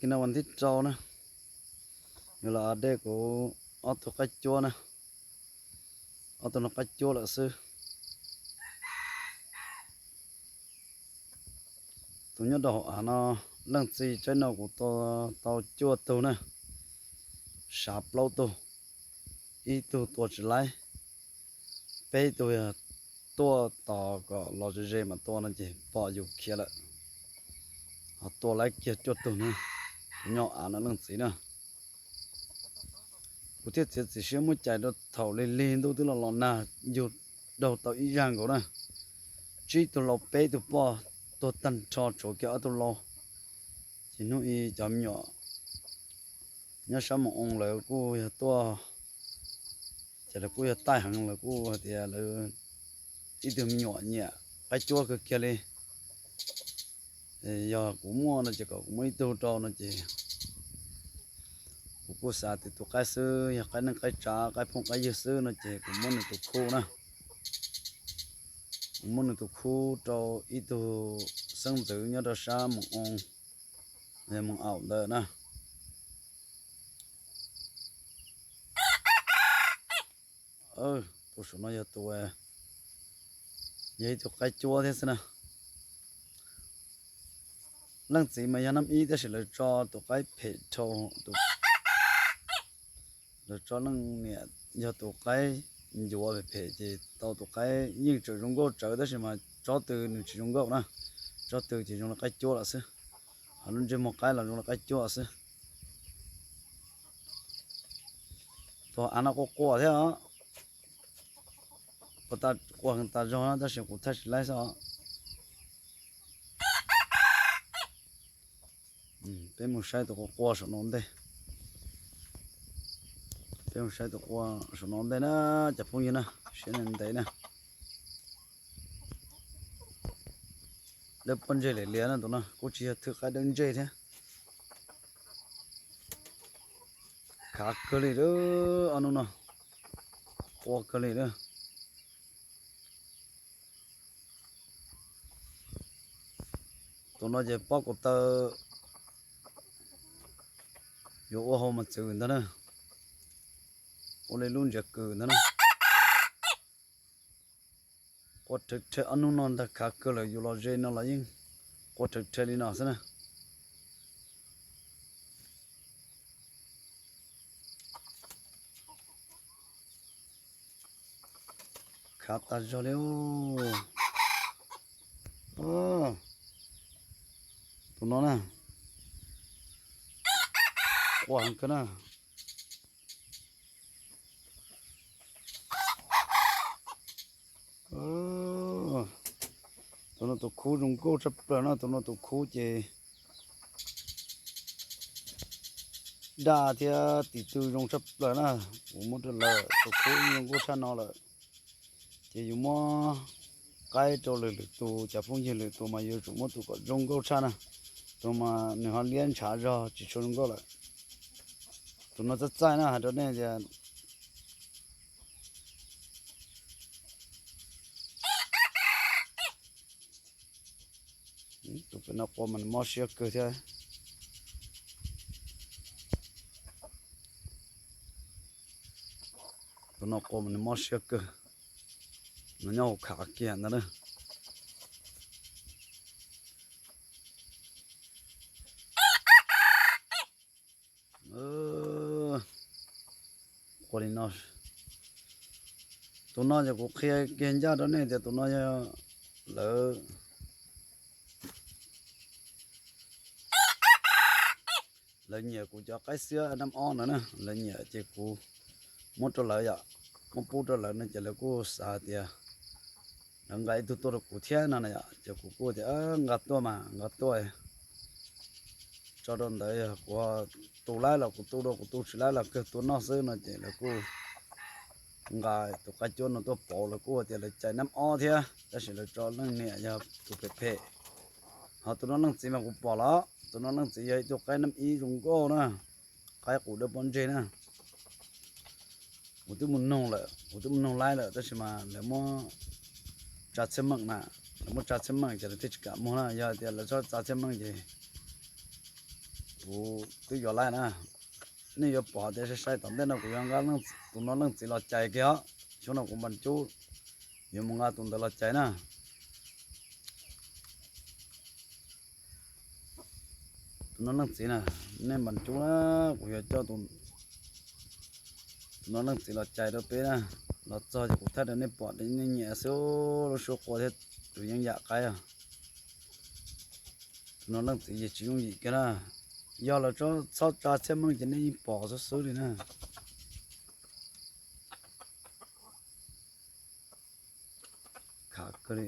Kis no vas thib rau na, yuav los update kuv ob tug qaib cuab na, ob tug no qaib cuab lawm xwb. Tus nyob rau hauv av no, leej txiv tsaib no kuv tua tau cuaj tug na, sav plaub tug, ib tug tua tsis laib, peb tug yog tuaj tos kom los ze ze mas tua no ces pom yus khiav lawm, ho tua laib kiag cuaj tug na. Tus nyob av no leej txiv na, kuv thiaj txiav txim siab muab cais rau thaum lig lig ntuj twb los los nag, yug daug tau ib zaj nkaus na. Tsib tug lau peb tug poj tuag tag nrho tshuav kiag ob tug lau. Ces hnub ib cov me nyuam nyob sab Moos Oo lawv kuj yog tuaj, ces lawv kuj yog taij heev, lawv kuj hais tias lawv ib tug me nyuam nyiam qaib cuab kawg kiag li. Yog kuv muaj no ces kom kuv muab ib tug rau no ces kuv kuj xav tias tus qaib xwb yog qaib neej qaib tsav qaib phooj qaib ywg xwb no ces kuv muab nws tus khub na. Kuv muab nws tus khub rau ib tug xeeb ntxwv nyob rau sab Moos Oo, Moos Aum ntawd na. Tus saum no yog tus, yog ib tug qaib cuab thiab xwb na. Leej txiv mas yog nab ib tab sis lawv tso tus qaib phem dhau, lawv tso leej niam yog tus qaib ncuav phem phem ces tau tus qaib yeej tseem zoo nkauj tsawv tab sis mas tsob tw nws tsis zoo nkauj na. Tsob tw ces zoo li qaib cuab lawm xwb, ho lub ntsej muag qaib los zoo li qaib cuab xwb. Tus av no quaj quaj thiab os, quaj tas zog na tab sis kuv thaij tsis laib xwb os. Peb mus saib tus quaj quaj saum no ntej. Peb mus saib tus quaj saum no ntej na, cov phooj ywg na, siab ntev na. Dawb pob ntseg liam lias na, tus no kuj tsis yog thwj qaib dawb ntseg thiab. Khav kawg li, ob hnub no quaj kawg li na. Tus no ces pob ko taw yuav ua hau mas txwv ntag na, ua li lub ntsiav kws ntag na. Quaj rhawv rhe ob hnub no ntag, khav kawg lawm, yus los ze no los yeej quaj rhawv rhe li no xwb na. Khav tas zog li. Tus no na, quaj heev kawg na. Tus no tus khub zoo nkauj tshaj plaws na, tus no tus khub ces daj thiab tis tw zoo tshaj plaws na. Kuv muab rau lawm, tus khub zoo nkauj tshaj no lawm. Ces yus muab qaib rau lwm lwm tus, cov phooj ywg lwm tus mas yuav tsum muab tus kom zoo nkauj tshaj na. Tus mas nws ho liab ntshav zog tsis tshua zoo nkauj lawm. Tus no txaij txaij na, hais rau nej tias tus pem no quaj mas nws mob siab kawg thiab. Tus no quaj mas nws mob siab kawg, nws nyob hauv khav kiag ntag na. Ua li no, tus no ces kuv qhia kiag ncaj rau nej tias tus no yog lawv, lawv nyiam kuv cov qaib xiab nab ob ntawd na, lawv nyiam ces kuv muab rau lawv yom, muab pub rau lawv no ces lawv kuj xav tias lawv nqa ib tug tuaj rau kuv thiab no na yom, ces kuv kuj tias nqa tuaj mas nqa tuaj. Tso rau ntawd yog kuv tu laib los kuv tu dua, kuv tu tsis laib los kawg tua noj xwb no ces lawv kuj nqa tus qaib cuab no tuaj pauv, lawv kuj tias lawv cais nab ob thiab tab sis lawv tso leej niam yog tus phem phem. Ho tus no leej txiv mas kuv pom los, tus no leej txiv yog ib tug qaib nab ib zoo nkauj na, qaib qus dawb pob ntseg na. Kuv twb mus noog lawm, kuv twb mus noog laib lawm tab sis mas lawv muab tsa txhiaj meej na, lawv muab tsa txhiaj meej ces lawv thiaj tsis kam muag na, yog tias lawv txhob tsa txhiaj meej ces Kuv twb yuav laij na, nej yuav pom tias sai sai tom ntej no kuv yuav nqa tus no leej txiv los cais kiag os. Xyoo no kuv npam cub yuav mus nqa tus ntawd los cais na. Tus no leej txiv na, nej npam cub na, kuv yuav coj tus no leej txiv los cais rau peb na. Los txog ces kuv thaij rau nej pom nej nyiam xwb, lub suab qua thiab tus yeeb yam qaib os. Tus no leej txiv ces tsis yooj yim kiag na. Yog lawv txhob tsa txhiaj meej ces nej yeej pom xwb xwb li na. Khav kawg li.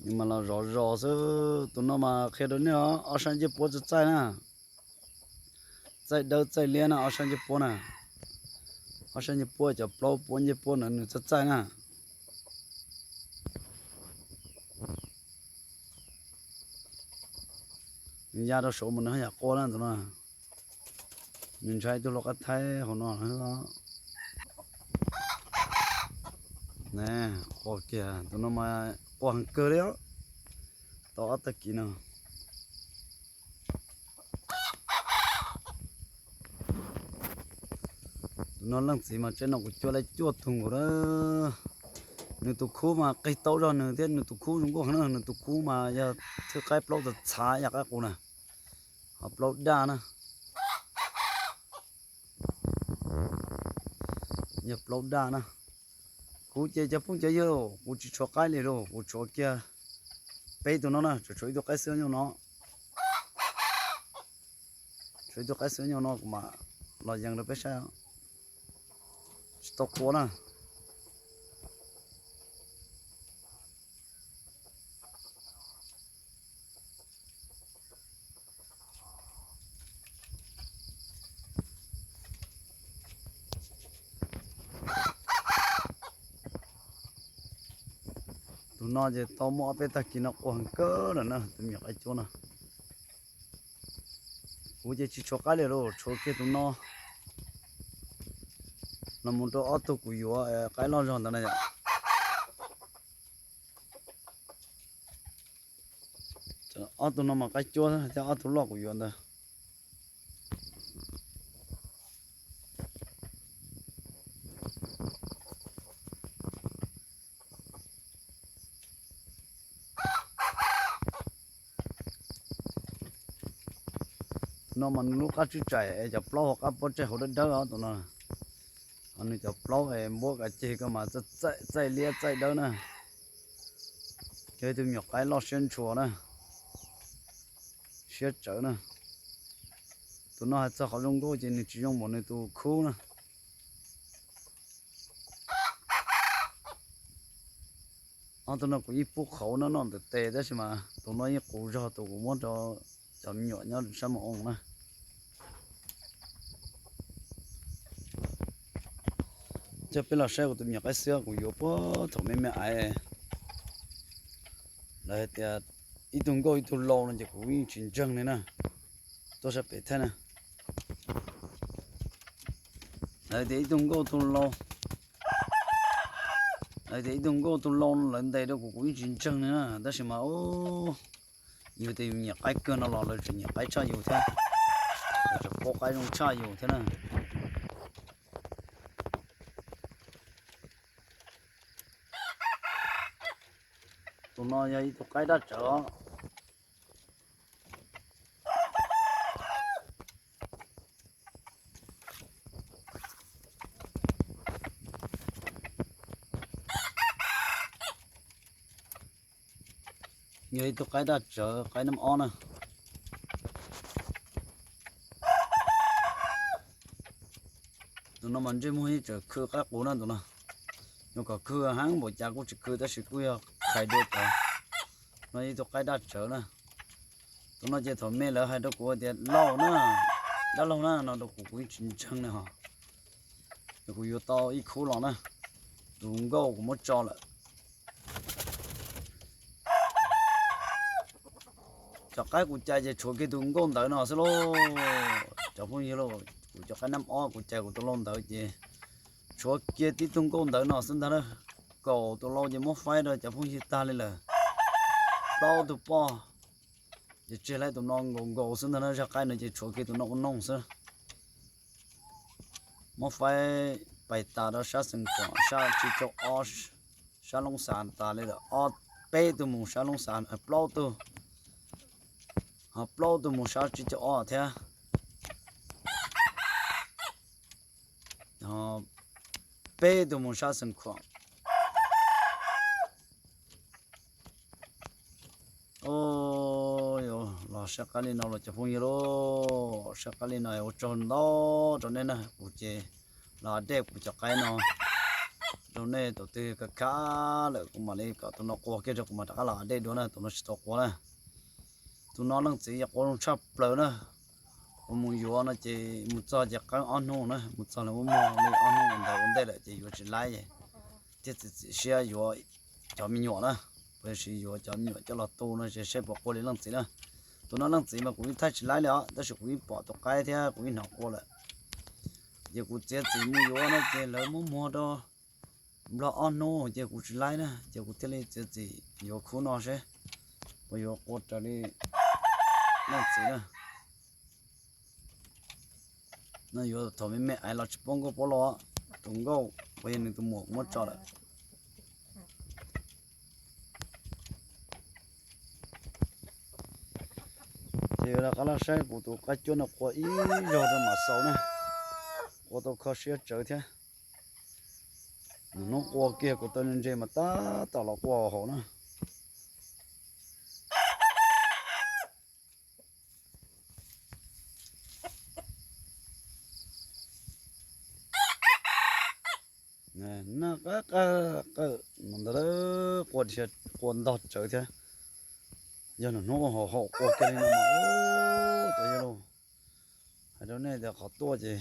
Nws mas los zov zos xwb. Tus no mas qhia rau nej os, ob sab ncej puab txaij txaij na. Txaij dawb txaij liab na, ob sab ncej puab na. Ob sab ncej puab cov plaub puab ncej puab na nws txaij txaij na. Nws ya rau saud mas nws haj yam qua na tus no. Nws ntshai ib tug lau qab thaib hauv no. Qua kiag tus no mas qua heev kawg li os. Tau ob tag kis no. Tus no leej txiv mas tsev no kuv cuab laib cuaj tug nkaus na. Nws tus khub mas qig tau zog nws thiab, nws tus khub zoo nkauj heev na, nws tus khub mas yog thwj qaib plaub txav txhav yam qaib qus na, ho plaub daj na. Yog plaub daj na. Kuv ces cov phooj cov ywg, kuv tsis tshuav qaib li lauj, kuv tshuav kiag peb tug no na, tsuas tshuav ib tug qaib xwb nyuj no. Tshuav ib tug qaib xwb nyuj no kuv mam los yees rau peb saib. Tsis tau qua na. Tus no ces tau muaj ob peb tag kis no qua heev kawg lawm na, tus me nyuam qaib cuab no. Kuv ces tsis tshuav qaib li lauj, tshuav kiag tus no los mus rau ob tug kuv yuav qaib loj zog ntawd na yom. Ob tug no mas qaib cuab thiab ob tug loj kuv yuav ntawd. Tus no mas nws lub qab tswb tsaim es cov plaub hauv qab pob tseg hauv dawb dawb os tus no. Ho nws cov plaub es npuab kav ceg ko mas txaij liab txaij dawb na. Yog ib tug me nyuam qaib loj siab ntshua na, siab tsawv na. Tus no hais txog qhov zoo nkauj ces nws tsis zoo npaum nws tus khub na. Ob tug no kuv yeej pub qhauv noj noj ntawm tes tab sis mas tus no yeej qus zog tus kuv muab rau cov me nyuam nyob sab mus oo na. Coj peb los saib kuv tus me nyuam qaib xwb kuv yuav puag thaum me me aiv. Lawv hais tias ib tug nkauj ib tug lau no ces kuv yeej tsis ntseeg li na. Tuaj sab pem thiab na. Lawv tias ib tug nkauj tug lau, lawv tias ib tug nkauj tug lau no lawv ntes rau kuv kuv yeej tsis ntseeg li na tab sis mas yog tias yus nyiam qaib kawg no los lawv tseem nyiam qaib tshaj yus thiab, lawv tseem paub qaib zoo tshaj yus thiab na. Tus no yog ib tug qaib daj tsawv os. Yog ib tug qaib daj tsawv qaib nab ob na. Tus no mas ntsej muag yeej tseem khw qaib qus na tus no. Yuav kom khw heev npaum cas kuj tsis khw tab sis kuj yog qhais dua cov. No ib tug qaib daj tsawv na. Tus no ces thaum me lawv hais rau kuv tias laug na, dab laug na no rau kuv kuv yeej tsis ntseeg li hos. Ces kuv yuav tau ib khub los na, tus nkauj kuv muab tso lawm. Cov qaib kuv cais ces tshuav kiag tus nkauj ntawv no xwb lauj. Cov phooj ywg lauj, kuv cov qaib nab ob kuv cais kuv tus lau ntawv ces tshuav kiag tib tug nkauj ntawv no xwb ntag na. Kaum tus lau ces muab faib rau cov phooj ywg tag li lawm. Plaub tug poj ces tseg laib tus no nkaus nkaus xwb ntag na. Zaj qaib no ces tshuav kiag tus no ua noog xwb. Muab faib pais tas rau sab Xeev Khuam, sab Tsib Caug Ob, sab Loob Xas tas li lawm. Ob, peb tug mus sab Loob Xas, plaub tug, ho plaub tug mus sab Tsib Caug Ob thiab, peb tug mus sab Xeev Khuam. Los saib qab li no los cov phooj ywg lauj, saib qab li no ua tsaug ntau rau nej na. Kuv ces los dej kuv cov qaib no rau nej, tus twg kav khav lawm kuv mam li kom tus no qua kiag rau kuv mam rov qab los dej dua na, tus no tsis tau qua na. Tus no leej txiv yog qua zoo tshaj plaws na. Kuv mus yuav no ces mus txog ces qeeb ob hnub na, mus txog lawv muab muag li ob hnub ntawd ua ntej lawm ces yuav tsis laib, thiaj txiav txim siab yuav cov me nyuam na. Puas yuav siv yuav cov me nyuam coj los tu no ces saib puas qua li leej txiv na. Tus no leej txiv mas kuv yeej thaij tsis laib li os, tab sis kuv yeej pom tus qaib thiab kuv yeej hnov qua lawm. Ces kuv txiav txim mus yuav no ces lawv muab muag rau Nplog ob hnub ces kuv tsis laib na, ces kuv thiaj li txiav txim yuav khub no seb puas yuav qua raws li leej txiv na. No yuav thaum me me aiv los tsis paub nkauj paub lo, tus nkauj uas yog nws tus muam muab tso lawm. Ces yuav rov qab los saib kuv tus qaib cuab no qua ib zaug rau mam xaus na. Qua tau kho siab tsawv thiab. Hnub qua kiag kuv taw ntse mas tab tom los qua hauv na. Nag qab qab qawm no ntag, qua ntog tsawv thiab. Yog nws hnub haum haum qua kiag li no mas, cov yawg lauj, hais rau nej tias qhov tuaj ces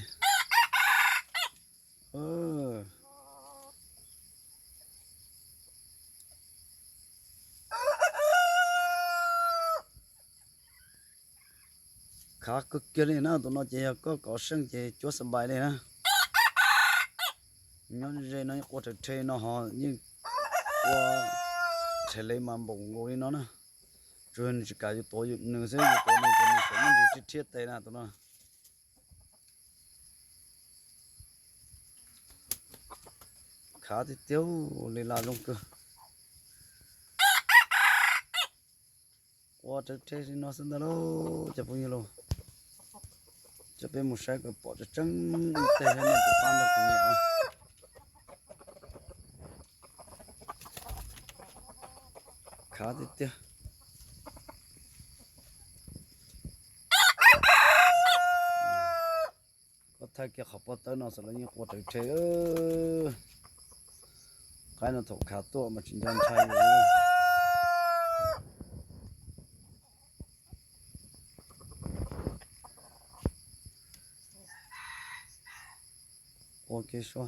khav kawg kiag li na. Tus no ces yog koj kov seej ces cuab xab npais li na. Nyob ze no yeej qua rhawv rhe no ho yeej qua rhe le mas npaum nkaus li no na. Tsuas yog nws tsis kam yus tuav nws xwb, yus tuav nws ces nws tseem muaj ntsis rhiab rhiab tes na tus no. Khav tiag tiag li, laj zoo kawg. Qua rhawv rhe li no xwb ntag lauj cov phooj ywg lauj. Coj peb mus saib kom pom tseeb tseeb ib teg thiab nej puas pab nrog kuv nyiam na. Khav tiag tiag. Koj thaij kiag qhov pob tawb no xwb los yeej qua rhawv rhe. Qaib no thaum khav tuaj mas tsis nco ntshai li. Qua kiag sua.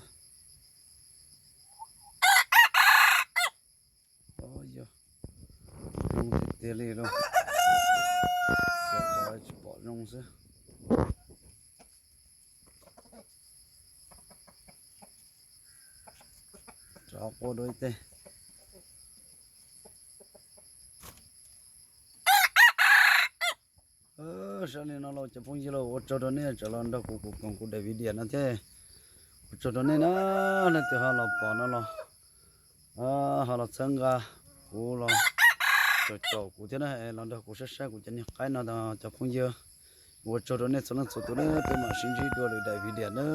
Yog zoo tiag tiag li lauj. Tsis pom zoo xwb. Rov qua dua ib teg. Saib li no lauj cov phooj ywg lauj, ua tsaug rau nej tseem los nrog kuv, kuv koom kuv daim video no thiab. Ua tsaug rau nej na, leej twg ho los pom no los ho los txhawb nqa kuv los caum caum kuv thiab na, los nrog kuv saib saib kuv cov niag qaib no cov phooj ywg. Ua tsaug rau nej txhua leej txhua tus na, peb mam sib ntsib dua lwm daim video na.